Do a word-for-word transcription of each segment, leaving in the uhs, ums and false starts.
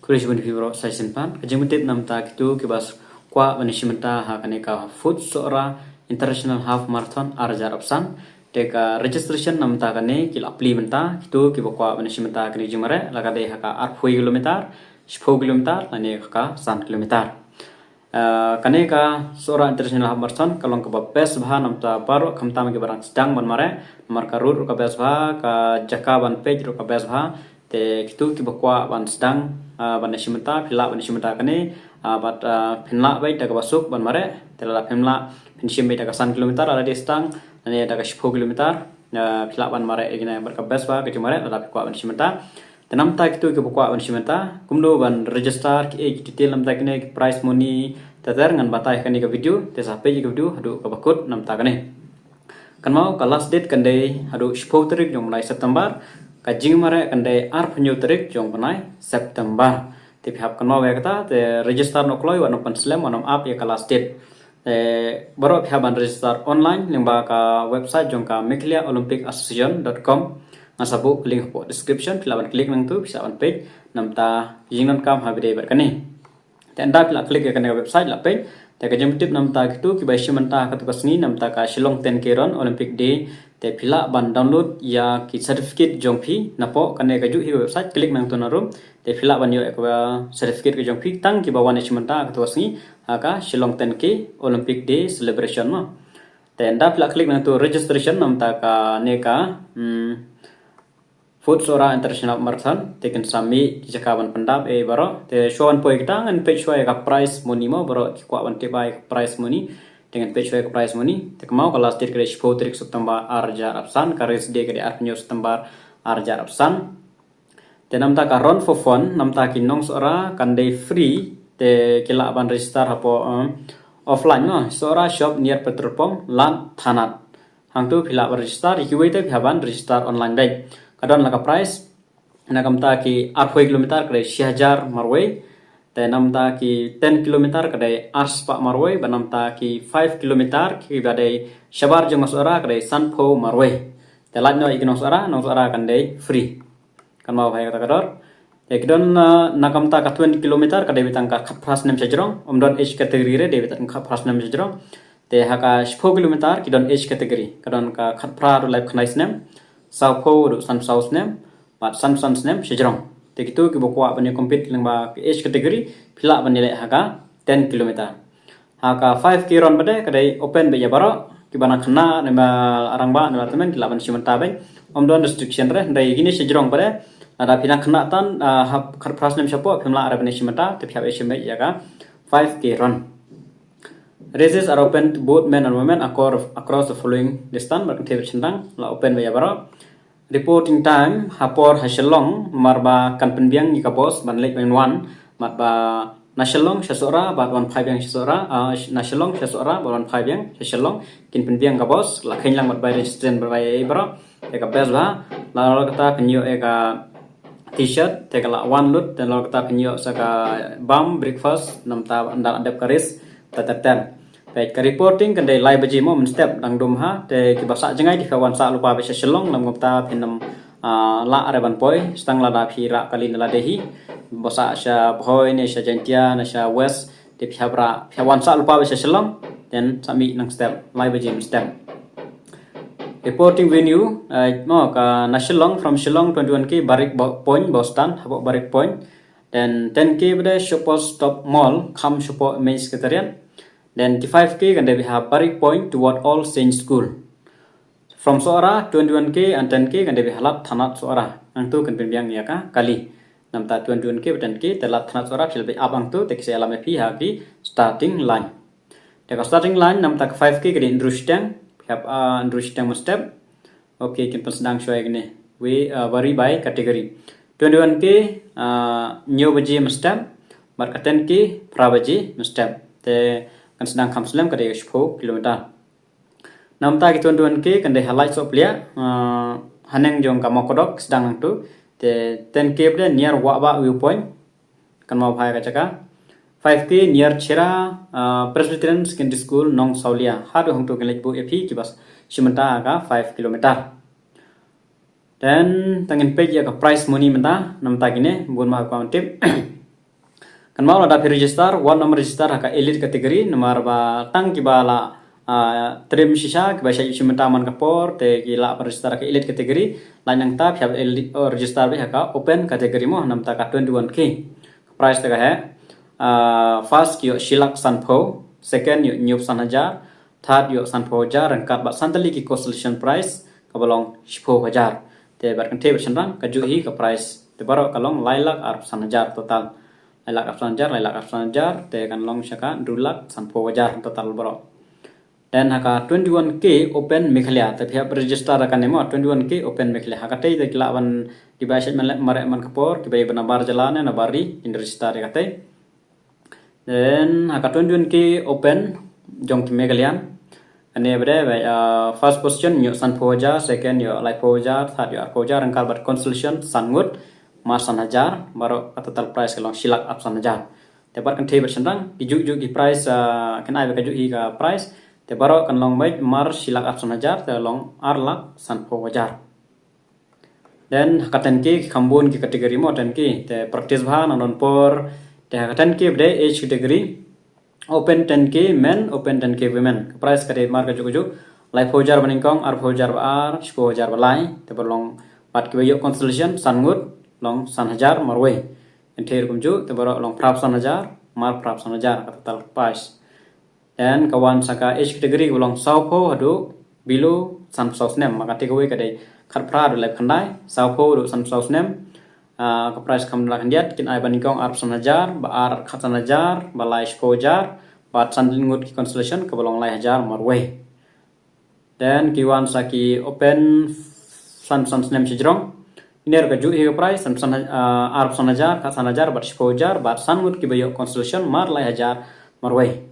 Khublei shibun ïa phi baroh sa shisien pat. Ka jingpyntip namta kito kiba kwah ban ïashim bynta ha kane ka Food Sohra International Half Marathon ar hajar arphew san. Te ka registration namta kane ki la plie mynta, kito kiba kwah ban ïashim bynta ha kane ka jingmareh, la ka dei ha ka arphew kilometer, shiphew kilometer lane ha ka san kilometer. Ah, kane ka Sohra International Half Marathon ka long kaba best bha namta baroh, khamtam kiba dang sdang ban mareh, namar ka route ruh ka best bha, ka jaka ban peit ruh ka best bha. Te kito kiba kwah ban sdang, ah, ban ïashim bynta, phi lah ban ïashim bynta kane, ah, bad, ah, phin lah beit da kaba suk ban mareh. Te lada phim lah, phin shim beit da ka san kilometer lada dei sdang, lane da ka shiphew kilometer, ah, phi lah ban mareh ïa kine, bad ka best bha ka jingmareh lada phi kwah ban shim bynta. Te namta kito kiba kwah ban shim bynta, kumno ban register, kiei ki detail namta kine, ki prize money, ter ter ngan batai ha kane ka video. Te sa peit ïa ka video haduh kaba kut namta kane. Kynmaw, ka last date kan dei haduh shiphew tarik jong u bnai September, ka jingmareh kan dei arphew hynñiew tarik jong u bnai September. Te phi hap kynmaw ïa kata, te register noh kloi, wat nym pynslem, wat nym ap ïa ka last date. Te baroh phi hap ban register online lyngba ka website jong ka Meghalaya Olympic Association dot com. Nga sa buh ka link hapoh description, phi lah ban click nangtu, phi lah ban peit namta ki jingdonkam ha ba ïadei bad kane. Te ynda phi la click ïa kane ka website, la peit. Te ka jingpyntip namta kito kiba ïashim bynta ha katu ka sngi namta ka Shillong ten K Run Olympic Day. Te phi lah ban download ïa ki certificate jong phi napoh kane kajuh hi ka website, click nangtu narum. Te phi lah ban ïoh ïa ka certificate ka jong phi tang kiba wan ïashim bynta ha katu ka sngi ha ka Shillong ten K Olympic Day celebration mo. Te ynda phi la click nangtu registration namta kane ka, hmm, Food Sohra International Marathon, te kin sa mih ki jaka ban pyndap ei baroh. Te shuwa ban poi kita ngan peit shuwa ïa ka prize money mo, baroh ki kwah ban tip ïa ka prize money. Te ngan peit shuwa ïa ka prize money. Te kynmaw ka last date ka dei shiphew tarik September ar hajar arphew san, ka race day ka dei arphew hynñiew September ar hajar arphew san. Te namta ka Run for Fun, namta ki nong Sohra kan dei free, te ki lah ban register hapoh, um, offline mo, Sohra shop near petrol pump, Lad Thanad. Hangtu phi lah ban register, ïa kiwei te phi hap ban register online beit. Ka don la ka prize, na ka bynta ki arphew kilometer ka dei shi hajar marwei. Te namta ki ten kilometer ka dei ar spah marwei, bad namta ki five kilometer kiba dei shabar jong Sohra ka dei sanphew marwei. Te lait noh ïa ki nong Sohra, nong Sohra kan dei free. Kynmaw bha ïa kata ka dor. Te ki don, ah, na ka bynta ka twenty kilometer ka dei beit tang ka khatphra snem shajrong, ym don age category re, dei beit tang khatphra snem shajrong. Te ha ka shiphew kilometer ki don age category, ka don ka khatphra haduh laiphew khyndai snem, sawphew haduh sanphew saw snem, bad sanphew san snem shajrong. Te kito kiba kwah ban ïa compete lyngba ka age category, phi lah ban ïaleh ha ka ten kilometer. Ha ka five K run pat de ka dei open beit ïa baroh, kiba nang khynnah ne ba rangbah ne ba tymmen ki lah ban shim bynta beit. Ym don restriction re, hynrei kine shajrong pat de lada phi nang khynnah tan, ah, ha khatphra snem shapoh phim lah re ban shim bynta, te phi hap ïa shim beit ïa ka five K run. Races are open to both men and women acor-, across the following distance, bad kynthei bad shynrang la open beit ïa baroh. Reporting time ha por ha Shillong, namar ba kan pynbiang ïa ka bus ban leit ban wan, bad ba na Shillong sha Sohra bad wan phai biang sha Sohra, ah, sh-, na Shillong sha Sohra bad wan phai biang sha Shillong, kin pynbiang ka bus, la kheiñ lang bad bai registration bad bai ei baroh. Te ka best bha, la lor kata phin ïoh ïa ka t-shirt, te ka la wan lut, te lor kata phin ïoh sa ka bam, breakfast, namta ynda la dep ka race, ta ter ter. Peit ka reporting kan dei lai baje mo mynstep dang dum ha, te kiba sah jngai te phi wan sah lypa beit sha Shillong, lam kumta phin ym, ah, lah re ban poi, stang lada phi rah kali na lade hi, ba sah sha Bhoi ne sha Jaintia ne sha West, te phi hap rah, phi hap wan sah lypa beit sha Shillong, then sa mih nang step, lai baje mynstep. Reporting venue, eh, mo ka na Shillong, from Shillong twenty-one K Barik Bo-, Point, bus stand, hapoh Barik Point. Then ten K bad de shapoh Stop Mall, kham shapoh Main Secretariat. Then ki five K kan dei beit ha Barik Point toward All Saints School. From Sohra, twenty-one K and ten K kan dei beit ha Lad Thanad Sohra. Hangtu kan pynbiang ïa ka kali. Namta twenty-one K bad ten K, te Lad Thanad Sohra phi la beit ap hangtu, te ki sa ïalam ïa phi ha ki starting line. Te ka starting line namta ka five K ka dei hynriew shiteng, phi hap, ah, hynriew shiteng mynstep. Okay, kin pynsdang shuwa ïa kine. Wi, ah, vary by category. Twenty-one K, ah, hynñiew baje mynstep, bad ka ten K phra baje mynstep. Te kan sdang kham slem, ka dei shiphew kilometer. Namta ki twenty-one K kan dei ha Laisohpliah, ah, haneng jong ka Mawkdok, sdang hangtu. Te ten K pat de near Wahbah View Point. Kynmaw bha ïa ka jaka. Five K near Chira, ah, Presbyterian Secondary School, Nongsawlia. Haduh hangtu kin leit buh ïa phi kiba shim bynta ha ka five kilometer. Then, tang ngin peit ïa ka prize money mynta, namta kine, bun ma ha ka ban tip. Kynmaw lada phi register, wat nym register ha ka elite category, namar ba tang kiba la, ah, trim shisha, kiba shah ïoh shim bynta man ka por, te ki lah ban register ha ka elite category, lait nangta phi hap elite, oh, register beit ha ka open category mo, namta ka twenty-one K. Ka prize te ka heh, ah, first ki ïoh shi lak sanphew, second ïoh hynñiewphew san hajar, third ïoh sanphew hajar, ryngkat bad san tylli ki consolation prize, kaba long shiphew hajar. Te bad kynthei bad shynrang, kajuh hi ka prize. Te baroh ka long lai lak arphew san hajar total. Lai lak arphew san hajar, lai lak arphew san hajar, te kan long sha ka hynriew lak sanphew hajar total baroh. Then ha ka twenty-one K Open Meghalaya, te phi hap register ha kane mo, twenty-one K Open Meghalaya. Ha katei te ki lah ban, kiba shait man leh mareh man ka por, kiba ïa ba nabar jylla ne nabar ri, kin register ïa katei. Then ha ka twenty-one K Open jong ki Meghalayan, kane ba dei ba, ah, first position ïoh sanphew hajar, second ïoh laiphew hajar, third ïoh arphew hajar, ryngkat bad consolation san ngut, mar san hajar, baroh ka total prize ka long shi lak arphew san hajar. Te bad kynthei bad shynrang, ki juh juh ki prize, ah, kin ai ba kajuh hi ka prize, te baroh kan long beit mar shi lak arphew san hajar, te long ar lak sanphew hajar. Then ha ka ten K ki kham bun ki category mo, ten K. Te practice bha, nang don por. Te ha ka ten K ba dei age category. Open ten K men, open ten K women. Ka prize ka dei mar kajuh kajuh. Laiphew hajar ba nyngkong, arphew hajar ba ar, shiphew hajar ba lai. Te ba long bad kiba ïoh consolation san ngut, long san hajar marwei. Kynthei ruh kumjuh, te baroh long phraphew san hajar, mar phraphew san hajar ka total prize. Then ka wan sa ka age category kaba long sawphew haduh below sanphew saw snem, ma ka takeaway ka dei khatphra haduh laiphew khyndai, sawphew haduh sanphew saw snem. Ah, ka prize kham la khyndiat, kin ai ba nyngkong arphew san hajar, ba ar khatsan hajar, ba lai shiphew hajar, bad san ngut ki consolation kaba long lai hajar marwei. Then ki wan sa ki open sanphew san snem shajrong. Kine ruh kajuh hi ka prize, sanphew san haj-, ah, arphew san hajar, khatsan hajar, bad shiphew hajar, bad san ngut kiba ïoh consolation mar lai hajar marwei.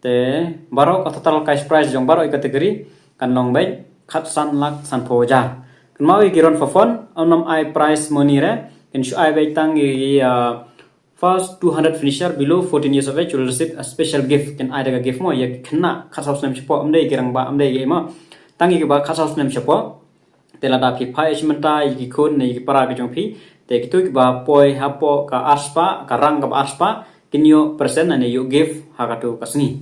Te baroh ka total cash prize jong baroh i category kan long beit khatsan lak sanphew hajar. Kynmaw ïa ki run for fun, ym nym ai prize money re, kin shu ai beit tang ïa ki, ah, first two hundred finisher below fourteen years of age will receive a special gift. Kin ai da ka gift mo, ïa ki khynnah khatsaw snem shapoh, ym dei ki rangbah, ym dei ki mo. Tang ïa kiba khatsaw snem shapoh. Te lada phi phah ïa shi mynta ïa ki khun ne ïa ki para ki jong phi, te kito kiba poi hapoh ka arspah, ka rang kaba arspah, kin ïoh present ne ïoh gift ha kato ka sngi.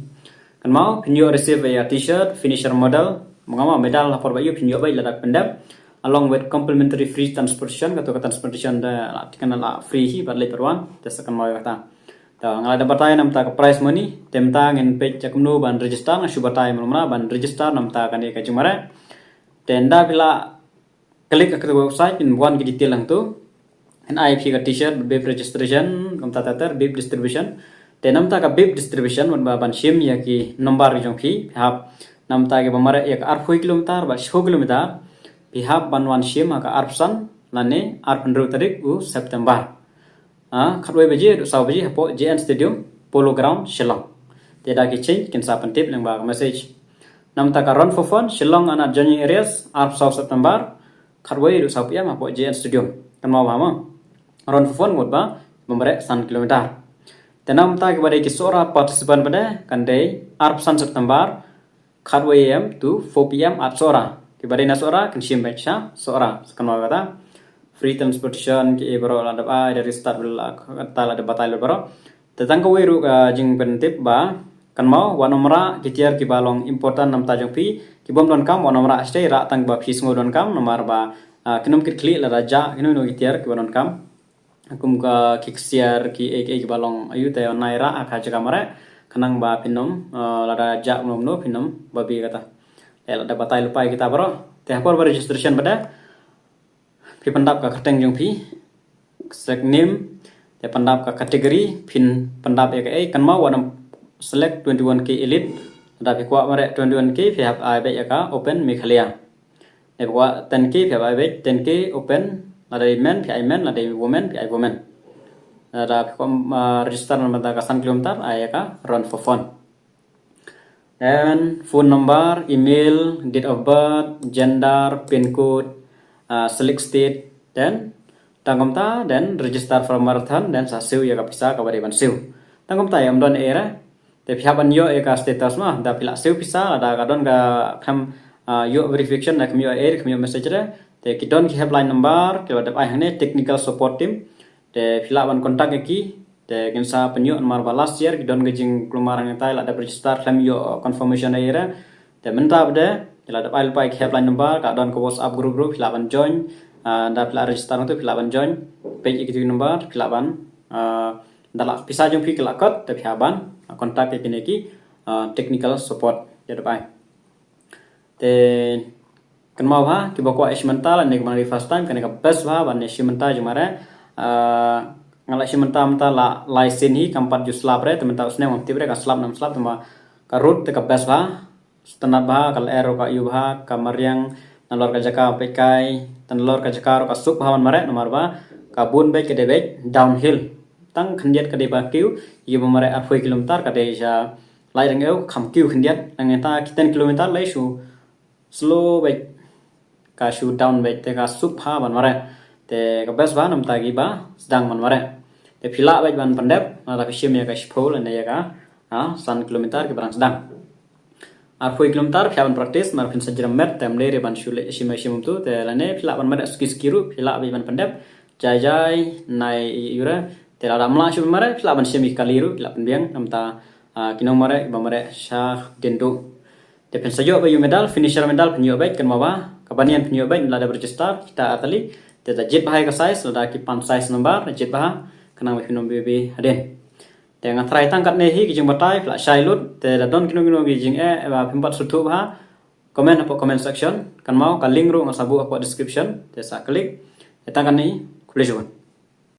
Kynmaw, phin ïoh receive ïa t-shirt, finisher medal, mynta ma medal ha por ba ïoh phin ïoh beit lada pyndep, along with complimentary free transportation, kato ka transportation te la, te kan la free hi bad leit bad wan, te sa kynmaw ïa kata. Te nga la dep batai namta ka prize money, te mynta ngin peit ïa kumno ban register, nga shu batai mynta ban register namta kane ka jingmareh. Te ynda phi la click ha kato ka website, phin wan ki detail hangto. Phin ai phi ka t-shirt, bib registration, kumta ter ter, bib distribution. Te namta ka bib distribution, wat ba ban shim ïa ki number ki jong phi, phi hap namta kiba mareh ïa ka arphew kilometer, bad shiphew kilometer, phi hap ban wan shim ha ka arphew san, lane arphew hynriew tarik u September. Ah, khatwei baje, haduh saw baje, hapoh J N Stadium, Polo Ground, Shillong. Te da ki change, kin sa pyntip lyngba ka message. Namta ka run for fun, Shillong and adjoining areas, arphew saw September, khatwei haduh saw P M, hapoh J N Stadium. Kynmaw bha mo. Run for fun mut ba, ba mareh san kilometer. Te namta kiba dei ki Sohra participant ba dei, kan dei, arphew san September, khatwei A M to four P M at Sohra. Kiba dei na Sohra, kin shim beit sha Sohra. Sa kynmaw kata. Free transportation, ki ei baroh la dep ai, da restart la, kata la dep batai la baroh. Te tang kawei ruh ka jingpyntip ba, kynmaw, wat nym rah ki tiar kiba long important namta jong phi, ki bym donkam, wat nym rah shatei, rah tang ba phi sngew donkam, namar ba, ah, kin ym kit khlieh lada jah, kino kino ki tiar kiba donkam. Kum ka ki ksiar, ki ei, ki ei kiba long aïu te nai rah ha ka jaka mareh. Khnang ba phin ym, eh, lada jah kumno kumno phin ym babe kata. Te lada batai lypa ïa kita baroh. Te ha por ba registration ba dei, phi pyndap ka kyrteng jong phi. Select name. Te pyndap ka category, phin pyndap ïa kaei, kynmaw wat nym select twenty-one K elite. Lada phi kwah mareh twenty-one K, phi hap ai beit ïa ka Open Meghalaya. Te phi kwah ten K, phi hap ai beit ten K open, lada dei men, phi ai men, lada dei women, phi ai women. Lada phi kwah, ah, register namar ka san kilometer, ai ïa ka run for fun. Then phone number, email, date of birth, gender, pin code, ah, select state, then tang kumta, then register for marathon, then sa siew ïa ka pisa kaba dei ban siew. Tang kumta, ym don ei re. Te phi hap ban ïoh ïa ka status mo, da phi la siew pisa, lada ka don ka khlem, ah, ïoh verification, da khlem ïoh ei, khlem ïoh message re. Te ki don ki helpline number, kiba dep ai hangne, technical support team. Te phi lah ban contact ïa ki, Te kin sa pynïoh namar ba last year ki don ka jingkulmar hangtai la dep register khlem ïoh confirmation ïa re. Te mynta pat de ki la dep ai lypa ki helpline number, ka don ka WhatsApp group group, phi lah ban join. Ah, da phi la register tu phi lah ban join. Peit ïa ki number phi lah ban, ah, da la pisa jong phi ki la kot te phi hap ban, ah, contact ïa kine ki, ah, technical support ïa dep ai. Te kynmaw bha kiba kwah ïa shim bynta lane kiba nang dei first time, kane ka best bha ban ïa shim bynta jong mare. Ah, nga la shim bynta mynta la lai sien hi, kam pat ju slap re, te mynta u snem ngam tip re ka slap nam slap, te ma ka route te ka best bha. Sngewtynnat bha, ka lyer ruh ka ïu bha, ka mariang, nalor ka jaka peit kai, te nalor ka jaka ruh ka suk bha ban mare, namar ba ka bun beit ka dei beit downhill. Tang khyndiat ka dei ba kiew, ïa ba mare arphew kilometer ka dei sha lai dang eu, kham kiew khyndiat, nang ita ki ten kilometer lai shu slow beit, ka shu down beit, te ka suk bha ban mare. Te ka best bha namta ki ba sdang ban mare. Te phi lah beit ban pyndep, nada phi shim ïa ka shiphew lane ïa ka, ah, san kilometer ki ba dang sdang. Arphew kilometer phi hap ban practice, mar phin sa jrem met, te ym dei re ban shu leh shim shim tu, te lane phi lah ban mare suki suki ruh, phi lah beit ban pyndep. Jai jai, nai ïu re, te lada ym lah shu ban mare, phi lah ban shim ïa ka kali ruh, phi lah pynbiang, namta, ah, ki nong mare, ba mare sha dien duh. Te phin sa ïoh beit ïa u medal, finisher medal phin ïoh beit, kynmaw bha, ka ban ïa phin ïoh beit, lada register kita ar tylli. Te da jied bha ïa ka size, lada ki pan size number, da jied bha, khnang ba phin ym bebe hadien. Te nga tharai tang katne hi ki jingbatai, phi lah shai lut, te da don kino kino ki jingeh, eh, ba phim pat sngewthuh bha, comment hapoh comment section, kynmaw ka link ruh nga sa buh hapoh description, te sa click. Te tang katne hi, khublei shibun.